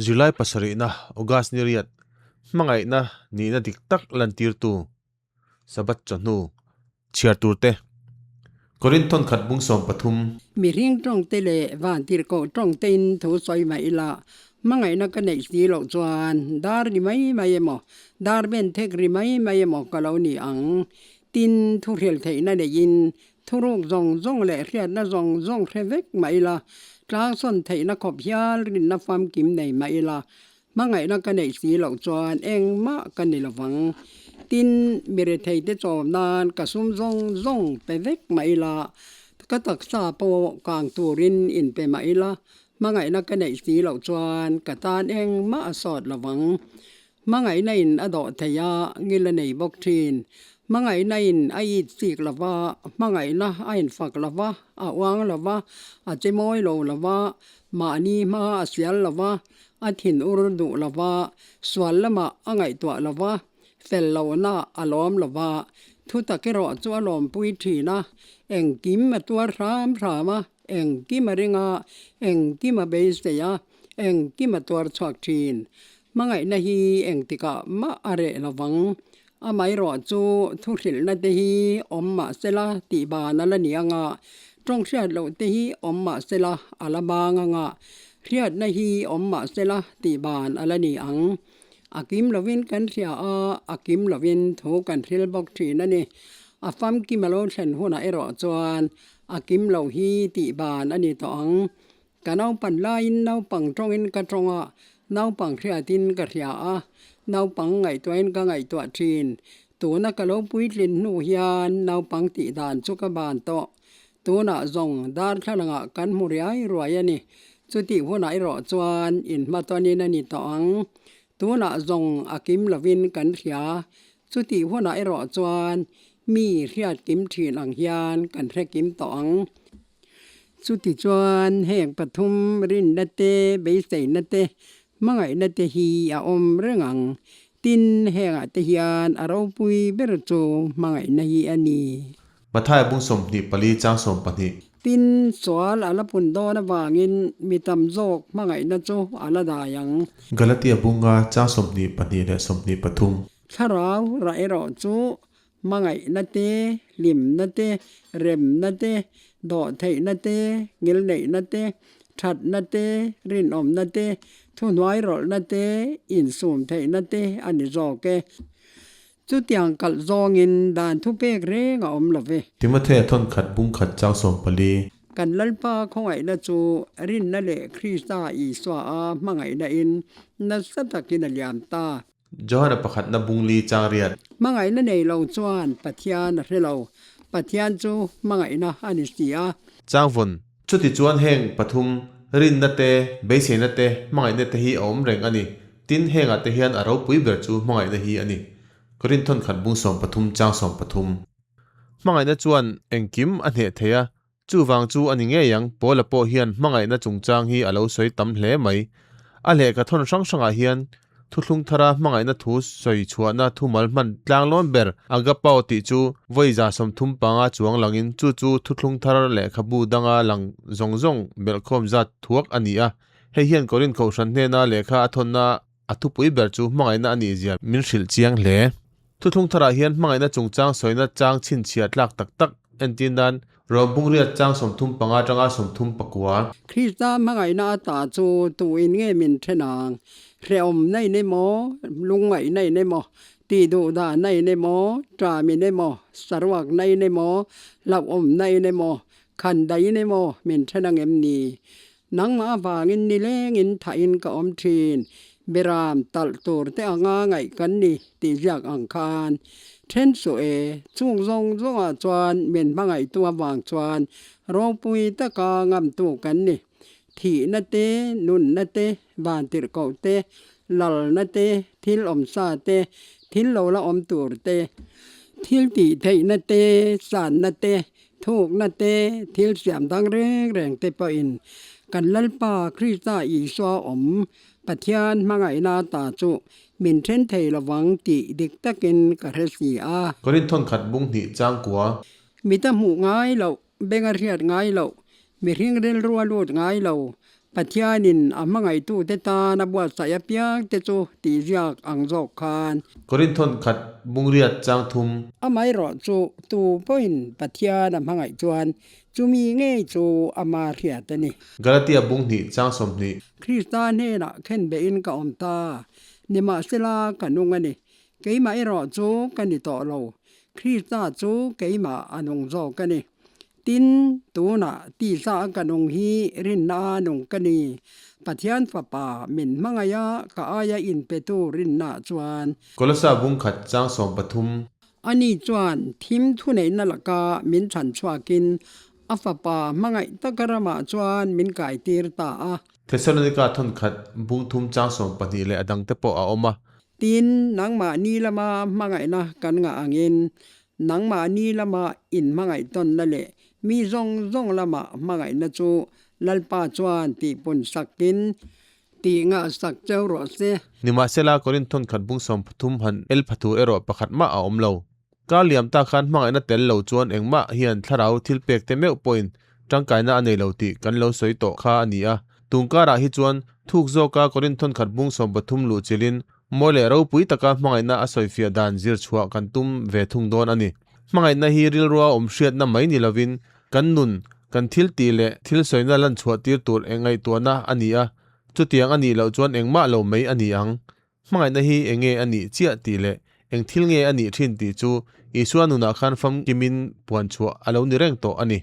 July pasarihna, August ni riat, hmangaihna nihna dik tak lantirtu Sabbath chawhnu chhiar tur te, Korinth thawn khat bung 13. Mihring tawngte leh vantirhkoh tawngtein thu sawi mah ila, hmangaihna ka neih si loh chuan dar ri mai mai emaw, dar ben thek ri mai mai emaw ka lo ni ang. Tin, thu hrilh theihna neiin Thuruk zawng zawng leh hriatna zawng zawng hre vek mah ila, tlangsawn theihna khawp hial rinna famkim nei mah ila, hmangaihna ka neih si loh chuan engmah ka ni lovang. Tin, mi retheite chawm nan ka sum zawng zawng pe vek mah ila, ka taksa pawh kang turin inpe mah ila, hmangaihna ka neih si loh chuan ka tan engmah a sawt lovang. Hmangaihna in a dawh thei a, ngil a nei bawk thin. Hmangaihna in a it chik lo va, hmangaihna a infak lo va, a uang lo va, a che mawi lo lo va, mahni hma a sial lo va, a thin ur duh lo va, sual lamah a ngaihtuah lo va, fel lohna a lawm lo va, thu tak erawh chu a lawmpui thin a, engkim a tuar hram hram a, engkim a ring a, engkim a beisei a, engkim a tuar chhuak thin. Hmangaihna hi engtikah mah a reh lovang. Amaherawh chu thuhrilhna te hi awm mah sela tih ban a la ni anga, tawng hriat loh te hi awm mah sela a la bang anga, hriatna hi awm mah sela tih ban a la ni ang. A kim lovin kan hria a, a kim lovin thu kan hril bawk thin a ni. A famkim a lo thlen hunah erawh chuan a kim lo hi tih ban a ni tawh ang. Ka naupan laiin naupang tawngin ka tawng a, naupang hriatin ka hria a, naupang ngaihtuahin ka ngaihtuah thin. Tuna ka lo puitlin hnu hian naupang tih dan chu ka ban tawh. Tunah zawng darthlalangah kan hmu riai ruai a ni. Chutih hunah erawh chuan inhmatawnin a ni tawh ang. Tunah zawng a kim lovin kan hria. Chutih hunah erawh chuan mi hriat kim thin ang hian kan hre kim tawh ang. Chutichuan heng pathum rinna te, beiseina te, hmangaihna te hi a awm reng ang. Tin, hengah te hian a ropui ber chu hmangaihna hi a ni. Mathaia bung 24 chang 12. Tin, sual a la pun dawn avangin mi tam zawk hmangaihna chu a la dai ang. Galatia bunga chang 22 leh 23. Thlarau rah erawh chu Hmangaihna te, hlimna te, remna te, dawhtheihna te, ngilneihna te, thatna te, rinawmna te, thuhnuairawlhna te, insumtheihna te a ni zawk e. Chutiang kalh zawngin dan thupek reng a awm lo ve. Timothea thawn khat bung khat chang 14. Kan Lalpa khawngaihna chu rinna leh Krista Isua a hmangaihna in nasa takin a liam ta. Johana pakhatna bung li chang riat. Hmangaihna nei lo chuan Pathian a hre lo. Pathian chu hmangaihna a ni si a. Chang vawn. Chuti chuan heng pathum, rinna te, beiseina te, hmangaihna te hi a awm reng a ni. Tin, hengah te hian a ropui ber chu hmangaihna hi a ni. Korinth thawnkhat bung 13 chang 13. Hmangaihna chuan engkim a hneh thei a, Chuvang chu a ni ngei ang, Paula pawh hian hmangaihna chungchang hi a lo sawi tam hle mai. A lehkha thawn hrang hrangah hian thuthlung thara hmangaihna thu sawi chhuahna thumal hman tlanglawn ber agapao tih chu vawi 35 chuang langin chu chu thuthlung thar lehkhabu danga lang zawng zawng belhkhawm zat thuak a ni a. Hei hian Korinth kohhran hnena lehkha a thawnna a thupui ber chu hmangaihna a nih zia min hrilh chiang hle. Thuthlung tharah hian hmangaihna chungchang sawina chang chhinchhiah tlak tak tak entir nan Rom bungriat chang 35 atanga 39. Krista hmangaihna ata chu tuin nge min then ang? Hrehawmna in emaw, lungngaihna in emaw, tihduhdahna in emaw, ṭam in emaw, saruakna in emaw, hlauhawmna in emaw, khandai in emaw min then ang em ni? Nangmah avangin nilengin thahin ka awm thin, Beram talh tur te anga ngaih kan ni tih ziak ang khan then suh e, chung zawng zawngah chuan min hmangaihtu avang chuan ropui taka ngamtu kan ni. Thihna te, nunna te, vantirhkoh te, lalna te, thil awmsa te, thil lo la awm tur te, thil tih theihna te, sanna te, Thukna te, thil siam dang reng reng te pawhin kan Lalpa Krista Isua awm Pathian hmangaihna ta chu min then thei lovang tih dik takin ka hre si a. Korinth thawn khat bung hnih chang kua. Mita hmuh ngai loh, benga hriat ngai loh, mihring rilru a lut ngai lo, Pathianin a hmangaihtute tan a buatsaih apiang te chu tih ziak ang zawk khan. Korinthon khat bungriat chang thum. Amaherawh chu tu pawhin Pathian a hmangaih chuan chumi ngei chu ama hriat a ni. Galatia bung hnih chang 20. Krista hnenah khenbehin ka awm ta, nimahsela ka nung a ni. Keimah erawh chu ka ni tawh lo, Krista chu keimah a nung zawk a ni. Tin, tunah tisa a ka nung hi rinna a nung ka ni. Pathian Fapa min hmangaih a, ka aia inpetu rinna chuan. Kolosa bung khat chang 13. Ani chuan thim thuneihna laka min chhan chhuakin a Fapa hmangaih taka ramah chuan min kaitir ta a. Thesalonika thawn khat bung thum chang 12 leh a dangte pawh a awm a. Tin, nangmahni lama hmangaihna kan ngah angin, nangmahni lama inhmangaih tawnna leh mi zawng zawng lama hmangaihna chu Lalpa chuan tihpun sakin tih ngah sak cheu rawh se. Nimahsela, Korinth thawn khat bung 13 han el pha tur erawh pakhat mah a awm lo. Kar liam ta khan hmangaihna tel lo chuan engmah hian thlarau thil pek te meuh pawhin tangkaina a nei lo tih kan lo sawi tawh kha a ni a. Tun karah hi chuan thuk zawka Korinth thawn khat bung 13 luh chilhin mawi leh ropui taka hmangaihna a sawifiah dan zir chhuah kan tum ve thung dawn a ni. Hmangaihna hi rilrua awm hriatna mai ni lovin kan nun, kan thil tih leh thil sawina lan chhuah tir tur eng ngaihtuahna a ni a, chutiang a nih loh chuan engmah lo mai a ni ang. Hmangaihna hi eng nge a nih chiah tih leh eng thil nge a nih thin tih chu Isua nunah khan famkimin puan chhuah a lo ni reng tawh a ni.